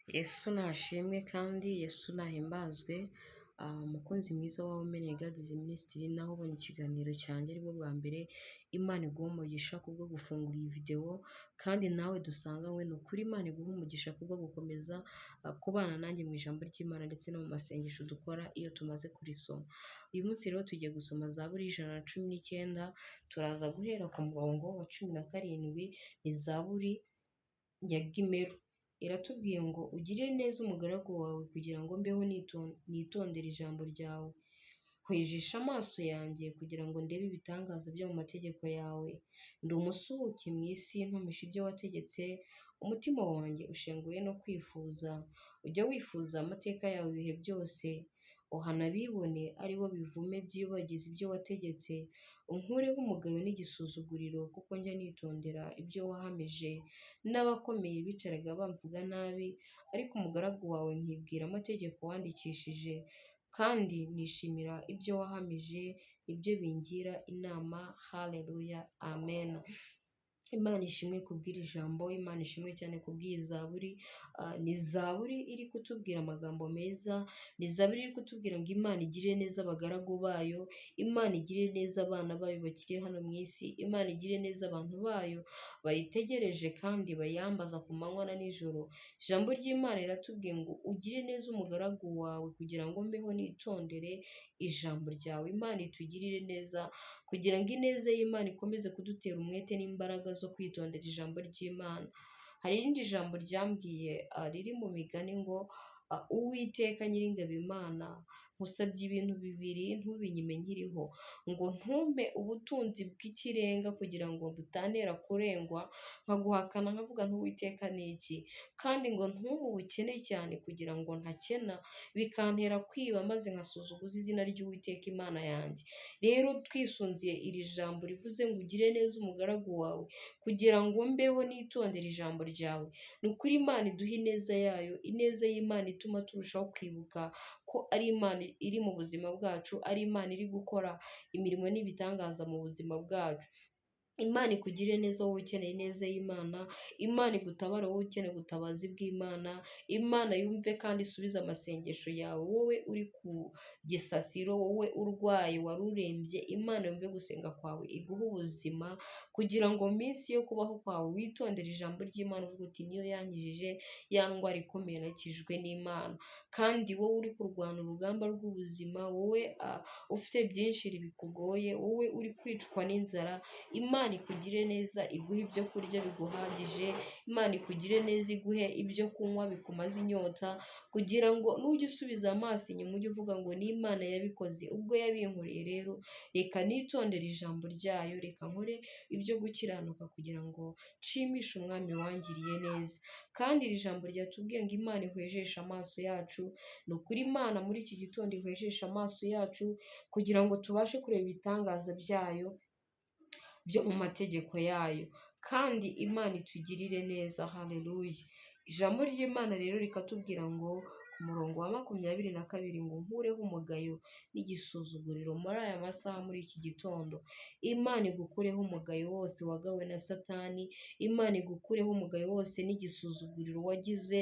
Yesu nashimwe kandi Yesu nahimbazwe, umukunzi mwiza wa Women God Ministry, naho ubonye ikiganiro cyanjye aribwo bwa mbere, Imana iguhe umugisha kubwo gufungura iyi video, kandi nawe dusanganywe, ni ukuri Imana iguhe umugisha kubwo gukomeza kubana nanjye mu ijambo ry'Imana ndetse no mu masengesho dukora iyo tumaze kurisoma. Uyu munsi rero tugiye gusoma Zaburi 119, turaza guhera ku murongo wa 17, ni Zaburi ya Gimeru. Iratubwiye ngo ugirire neza umugaragu wawe kugira ngo mbeho nitondere ijambo ryawe. Hwejesha amaso yanjye kugira ngo ndebe ibitangaza byo mu mategeko yawe. Ndi umusuhuke mu isi, ntumishe ibyo wategetse, umutima wanjye ushenguwe no kwifuza. Ujya wifuza amateka yawe ibihe byose. Uhana abibone ari bo bivume byibagiza ibyo wategetse. Unkureho umugayo n'igisuzuguriro, kuko njya nitondera ibyo wahamije. N'abakomeye bicaraga bamvuga nabi, ariko umugaragu wawe nkibwira amategeko wandikishije. Kandi nishimira ibyo wahamije, nibyo bingira inama. Haleluya, amen. Imana ishimwe kubw'iri jambo, Imana ishimwe cyane kubw'iyi zaburi. Ni zaburi iri kutubwira amagambo meza, ni zaburi iri kutubwira ngo Imana igirire neza abagaragu bayo, Imana igirire neza abana bayo bakiri hano mu isi, Imana igirire neza abantu bayo bayitegereje kandi bayambaza ku manywa na nijoro. Ijambo ry'Imana riratubwiye ngo ugire neza umugaragu wawe kugira ngo mbeho nitondere ijambo ryawe. Imana itugirire neza kugira ngo ineza y'Imana ikomeze kudutera umwete n'imbaraga zo kwitondera ijambo ry'Imana. Hari irindi jambo ryambwiye riri mu migani ngo Uwiteka Nyiringabo Imana, nkusabye ibintu bibiri ntubinyime nkiriho, ngo ntumpe ubutunzi bw'ikirenga kugira ngo butantera kurengwa, nkaguhakana nkavuga nti Uwiteka ni iki, kandi ngo ntumpe ubukene cyane kugira ngo ntakena, bikantera kwiba maze nkasuzuguza izina ry'Uwiteka Imana yanjye. Rero twisunziye iri jambo rivuze ngo ugire neza umugaragu wawe kugira ngo mbeho nitondere ijambo ryawe. Ni ukuri Imana iduha ineza yayo, ineza y'Imana ituma turushaho kwibuka ko ari Imana iri mu buzima bwacu, ari Imana iri gukora imirimo n'ibitangaza mu buzima bwacu. Imana ikugirire neza wowe ukeneye ineza y'Imana, Imana igutabare wowe ukeneye ubutabazi bw'Imana, Imana yumve kandi isubize amasengesho yawe, wowe uri ku gisasiro, wowe urwaye wari urembye, Imana yumve gusenga kwawe iguhe ubuzima, kugira ngo mu minsi yo kubaho kwawe witondere ijambo ry'Imana uvuga uti niyo yankijije ya ndwara ikomeye nakijijwe n'Imana. Kandi wowe uri kurwana urugamba rw'ubuzima, wowe ufite byinshi bikugoye, wowe uri kwicwa n'inzara, Imana ikugire neza iguhe ibyo kurya biguhagije, Imana ikugire neza iguhe ibyo kunywa bikumaze inyota, kugira ngo nujya usubiza amaso inyuma ujye uvuga ngo ni Imana yabikoze, ubwo yabinkoreye rero reka nitondere ijambo ryayo, reka nkore ibyo gukiranuka kugira ngo nshimishe umwami wangiriye neza. Kandi iri jambo ryatubwiye ngo Imana ihwejeshe amaso yacu, ni ukuri Imana muri iki gitondo ihwejeshe amaso yacu kugira ngo tubashe kureba ibitangaza byayo byo mu mategeko yayo, kandi Imana itugirire neza. Haleluya. Ijambo ry'Imana rero rikatubwira ngo ku murongo wa 22 ngo nkureho umugayo n'igisuzuguriro. Muri aya masaha, muri iki gitondo, Imana igukureho umugayo wose wagawe na Satani, Imana igukureho umugayo wose n'igisuzuguriro wagize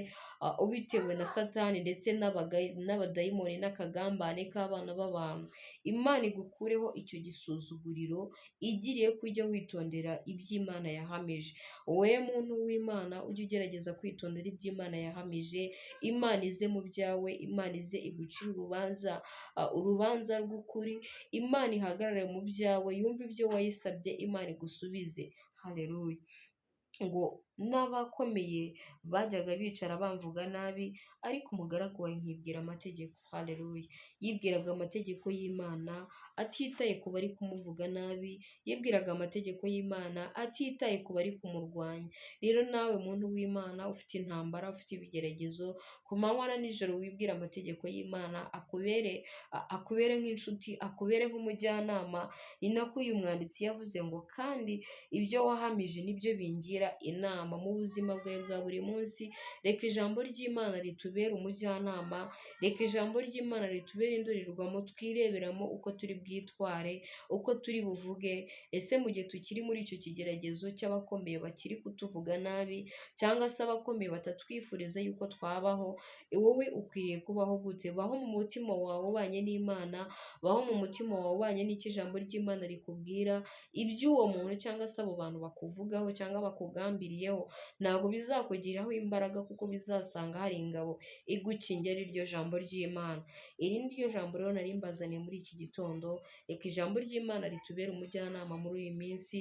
ubitewe na Satani ndetse n'abadayimoni n'akagambane k'abana b'abantu. Imana igukureho icyo gisuzuguriro, igiriye ko ujya witondera iby'Imana yahamije. Wowe muntu w'Imana, ujye ugerageza kwitondera iby'Imana yahamije, Imana ize mu byawe, Imana ize igucire urubanza, urubanza rw'ukuri, Imana ihagarare mu byawe, yumve ibyo wayisabye, Imana igusubize. Haleluya. Ngo n'abakomeye bajyaga bicara bamvuga nabi, ariko umugaragu wawe nkibwira amategeko. Haleluya. Yibwiraga amategeko y'Imana atitaye ku bari kumuvuga nabi, yibwiraga amategeko y'Imana atitaye ku bari kumurwanya. Rero nawe muntu w'Imana ufite intambara, ufite ibigeragezo, ku manywa na nijoro wibwire amategeko y'Imana, akubere nk'inshuti, akubere nk'umujyanama. Ni nako uyu mwanditsi yavuze ngo kandi ibyo wahamije nibyo bingira inama. umujyanama mu buzima bwawe bwa buri munsi. Reka ijambo ry'Imana ritubere umujyanama, reka ijambo ry'Imana ritubere indorerwamo twireberamo uko turi bwitware, uko turi buvuge. Ese mu gihe tukiri muri icyo kigeragezo cy'abakomeye bakiri kutuvuga nabi, cyangwa se abakomeye batatwifuriza yuko twabaho, wowe ukwiriye kubaho gute? Baho mu mutima wawe ubanye n'Imana, baho mu mutima wawe ubanye n'icyo ijambo ry'Imana rikubwira. Iby'uwo muntu cyangwa se abo bantu bakuvugaho cyangwa bakugambiriyeho ntabwo bizakugiraho imbaraga, kuko bizasanga hari ingabo igukingira, ari ryo jambo ry'Imana. Iri ni ryo jambo rero nari mbazaniye muri iki gitondo. Reka ijambo ry'Imana ritubere umujyanama muri iyi minsi,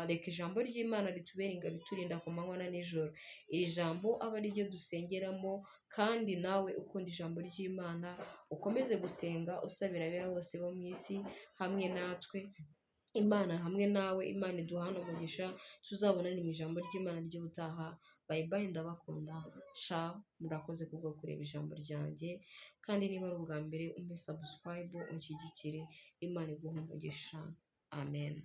reka ijambo ry'Imana ritubere ingabo iturinda ku manywa na nijoro. Iri jambo abe ari ryo dusengeramo, kandi nawe ukunda ijambo ry'Imana ukomeze gusenga usabira abera bose bo mu isi hamwe natwe. Imana hamwe nawe, Imana iduhane umugisha, tuzabonane mu ijambo ry'Imana ry'ubutaha. Bye bye, ndabakunda, ciao, murakoze kubwo kureba ijambo ryanjye, kandi niba ari ubwa mbere umpe subscribe unshyigikire. Imana iguhe umugisha, amen.